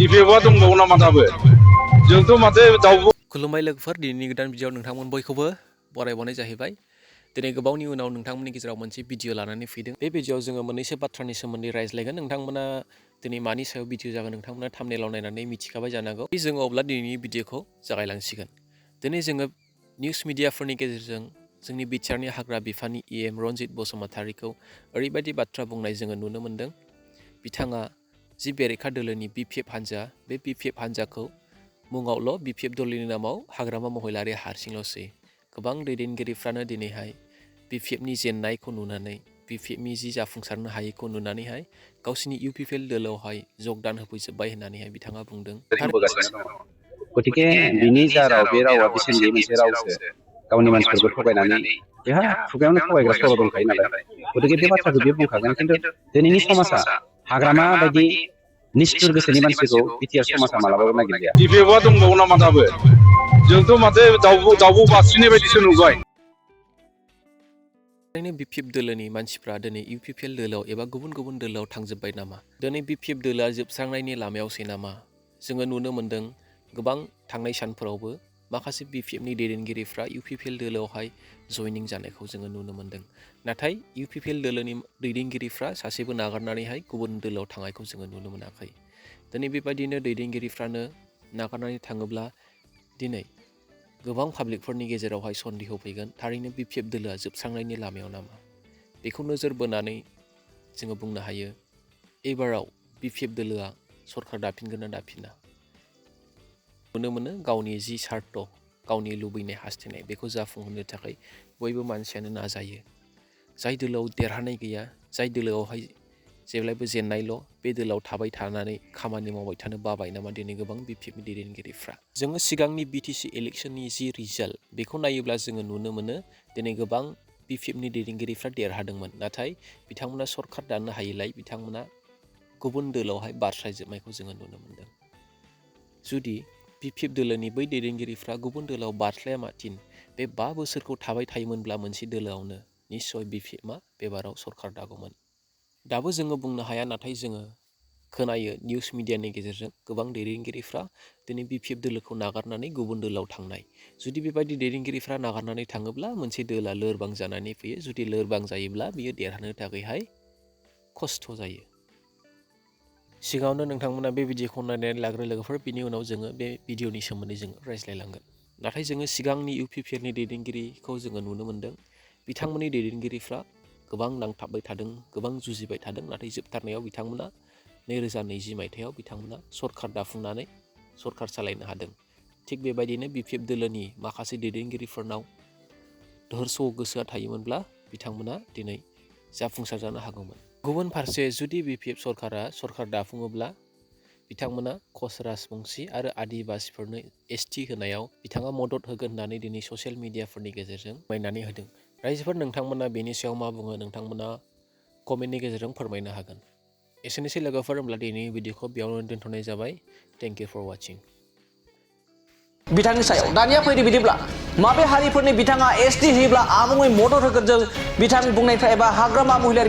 BPF दंबावो नामा दाबो जोंथ' माथो दाउब' खुलुमबाय लोगोफोर दिनैनि गोदान भिडिअ'आव नोंथांमोन बयखौबो बरायबावनाय जाहैबाय दिनै गोबावनि उनाव नोंथांमोननि गेजेराव मोनसे भिडिअ' लानानै फैदों बे भिडिअ'आव जोङो मोननैसो बाथ्रानि सोमोन्दै रायज्लायगोन नोंथांमोना दिनै मानि सायाव भिडिअ' जागोन नोंथांमोना थाम्बनेइलाव नायनानै मिथिखाबाय जानांगौ जोङो अब्ला दिनैनि भिडिअ'खौ जागायलांसिगोन दिनै जोङो निउस मिडियाफोरनि गेजेरजों जोंनि बिटिआरनि हाग्रा बिफाननि EM रनजित बसुमतारीखौ ओरैबायदि बाथ्रा बुंनाय जोङो नुनो मोन्दों बिथाङा जि बेरेखा दोलोनि BPF हान्जा बे BPF हान्जाखौ मुङावल' BPF दलनि नामाव हाग्रामामहिलारी हारसिंल'सै गोबां दैदेनगिरिफ्रानो दिनैहाय BPFनि जेननायखौ नुनानै BPFनि जि जाफुंसारनो हायैखौ नुनानैहाय गावसिनि UPPL दोलोआवहाय जगदान होफैजोब्बाय होननानैहाय बिथाङा बुंदों गतिके बिनि जा राव बे रावा बेसेन गैयै मोनसे रावसो गावनि मानसिफोरखौ थगायनानै बेहा खुगायावनो थगायग्रा सर' दंखायो नालाय गतिके बे बाथ्राखौ बे बुंखागोन खिन्थु दिनैनि समाजा हाग्रामा बायदि निष्ठुर गोसोनि मानसिखौ बिटिआर समाजा मालाबाबो नागिरजाया BPF दंबावो नामा दाबो जोंथ' माथो दाउब' बास्रिनाय बायदिसो नुबाय BPF दोलोनि मानसिफ्रा दिनै UPPL दोलोआव एबा गुबुन गुबुन दोलोआव थांजोब्बाय नामा दिनै BPF दोलोआ जोबस्रांनायनि लामायावसै नामा जोङो नुनो मोन्दों गोबां थांनाय सानफोरावबो माखासे BPFनि दैदेनगिरिफ्रा UPPL दोलोआवहाय जयनिं जानायखौ जोङो नुनो मोन्दों नाथाय UPPL दोलोनि दैदेनगिरिफ्रा सासेबो नागारनानैहाय गुबुन दोलोआव थांनायखौ जोङो नुनो मोनाखै दिनै बेबायदिनो दैदेनगिरिफ्रानो नागारनानै थाङोब्ला दिनै गोबां पाब्लिकफोरनि गेजेरावहाय सन्देह फैगोन थारैनो BPF दोलोआ जोबस्रांनायनि लामायाव नामा बेखौ नोजोर बोनानै जोङो बुंनो हायो एबाराव BPF दोलोआ सरखार दाफिनगोन ना दाफिना नुनो मोनो गावनि जि सार्थ गावनि लुबैनाय हास्थायनाय बेखौ जाफुंहोनो थाखाय बयबो मानसियानो नाजायो जाय दोलोआव देरहानाय गैया जाय दोलोआवहाय जेब्लायबो जेननायल' बे दोलोआव थाबाय थानानै खामानि मावबाय थानो बाबाय नामा दिनै गोबां BPFनि दैदेनगिरिफ्रा जोङो सिगांनि BTC इलेक्सननि जि रिजाल्ट बेखौ नायोब्ला जोङो नुनो मोनो दिनै गोबां BPFनि दैदेनगिरिफ्रा देरहादोंमोन नाथाय बिथांमोना सरखार दानो हायैलाय बिथांमोना गुबुन दोलोआवहाय बारस्लायजोबनायखौ जोङो नुनो मोन्दों जुदि BPF दोलोनि बै दैदेनगिरिफ्रा गुबुन दोलोआव बारस्लायामाथिन बे 5 बोसोरखौ थाबाय थायोमोनब्ला मोनसे दोलोआवनो निस्सय BPFआ बेबाराव सरखार दागौमोन दाबो जोङो बुंनो हाया नाथाय जोङो खोनायो निउस मिडियानि गेजेरजों गोबां दैदेनगिरिफ्रा दिनै BPF दोलोखौ नागारनानै गुबुन दोलोआव थांनाय जुदि बेबायदि दैदेनगिरिफ्रा नागारनानै थाङोब्ला मोनसे दोलोआ लोरबां जानानै फैयो जुदि लोरबां जायोब्ला बियो देरहानो थाखायहाय खस्थ' जायो सिगाङावनो नोंथांमोना बे भिडिअखौ नायनानै लाग्रो लोगोफोर बिनि उनाव जोङो बे भिडिअनि सोमोन्दै जोङो रायज्लायलांगोन नाथाय जोङो सिगांनि UPPLनि दैदेनगिरिखौ जोङो नुनो मोन्दों बिथांमोननि दैदेनगिरिफ्रा गोबां नांथाबबाय थादों गोबां जुजिबाय थादों नाथाय जोबथारनायाव बिथांमोना 2020 मायथाइयाव बिथांमोना सरखार दाफुंनानै सरखार सालायनो हादों थिग बेबायदिनो BPF दोलोनि माखासे दैदेनगिरिफोरनाव धोरस' गोसोआ थायोमोनब्ला बिथांमोना दिनै जाफुंसार जानो हागौमोन गुबुन फारसे जुदि BPF सरकारा सरखार दाफुङोब्ला बिथांमोना कच राजबंसि आरो आदिबासिफोरनो ST होनायाव बिथाङा मदद होगोन होननानै दिनै ससियेल मिडियाफोरनि गेजेरजों फोरमायनानै होदों रायजोफोर नोंथांमोना बेनि सायाव मा बुङो नोंथांमोना कमेन्टनि गेजेरजों फोरमायनो हागोन एसेनोसै लोगोफोर होमब्ला दिनैनि भिडिअखौ बेयावनो दोनथ'नाय जाबाय थेंक इउ फर वाचिं बिथांनि सायाव दानिया फैदो बिदिब्ला माबे हारिफोरनि बिथाङा ST होयोब्ला आबुङै मदद होगोन जों बिथां बुंनायफ्रा एबा हाग्रामामहिलारी